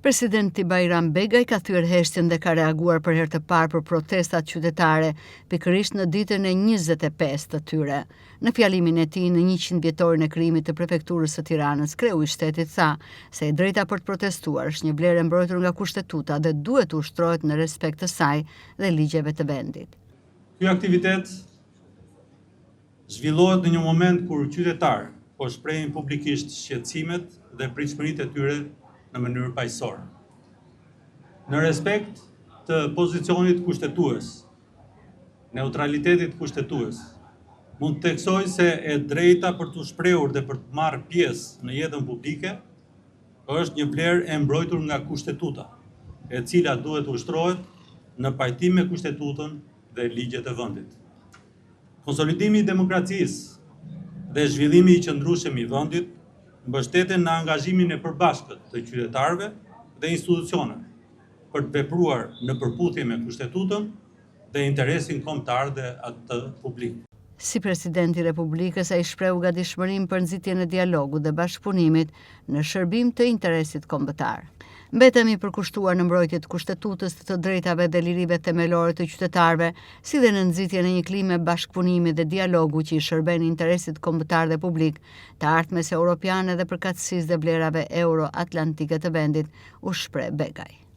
Presidenti Bajram Begaj ka thyer heshtjen dhe ka reaguar për herë të parë për protestat qytetare, pikërisht në ditën e 25 të tyre. Në fjalimin e tij në 100 vjetorin e krijimit të prefekturës së Tiranës, kreu i shtetit tha se e drejta për të protestuar është një vlerë e mbrojtur nga kushtetuta dhe duhet të ushtrohet në respekt të saj dhe ligjeve të vendit. Ky aktivitet zhvillohet në një moment kur qytetarë po shprehin publikisht shqetësimet dhe pritshmëritë e tyre në mënyrë paqësore. Në respekt të pozicionit kushtetues, neutralitetit kushtetues, mund të theksoj se e drejta për t'u shprehur dhe për të marrë pjesë në jetën publike është një vlerë e mbrojtur nga kushtetuta, e cila duhet të ushtrohet në pajtim me kushtetutën dhe ligjet e vendit. Konsolidimi i demokracisë dhe zhvillimi i qëndrueshëm i vendit mbështeten në angazhimin e përbashkët të qytetarëve dhe institucioneve për të vepruar në përputhje me Kushtetutën dhe interesin kombëtar dhe atë publik. Si President i Republikës, ai shprehu gatishmërinë për nxitjen e dialogut dhe bashkëpunimit në shërbim të interesit kombëtar. Mbetem i përkushtuar në mbrojtje të Kushtetutës, të të drejtave dhe lirive themelore të qytetarëve, si dhe në nxitjen e një klime bashkëpunimi dhe dialogu që i shërben interesit kombëtar dhe publik, të ardhmes europiane dhe përkatësisë dhe vlerave euroatlantike të vendit, u shpreh Begaj.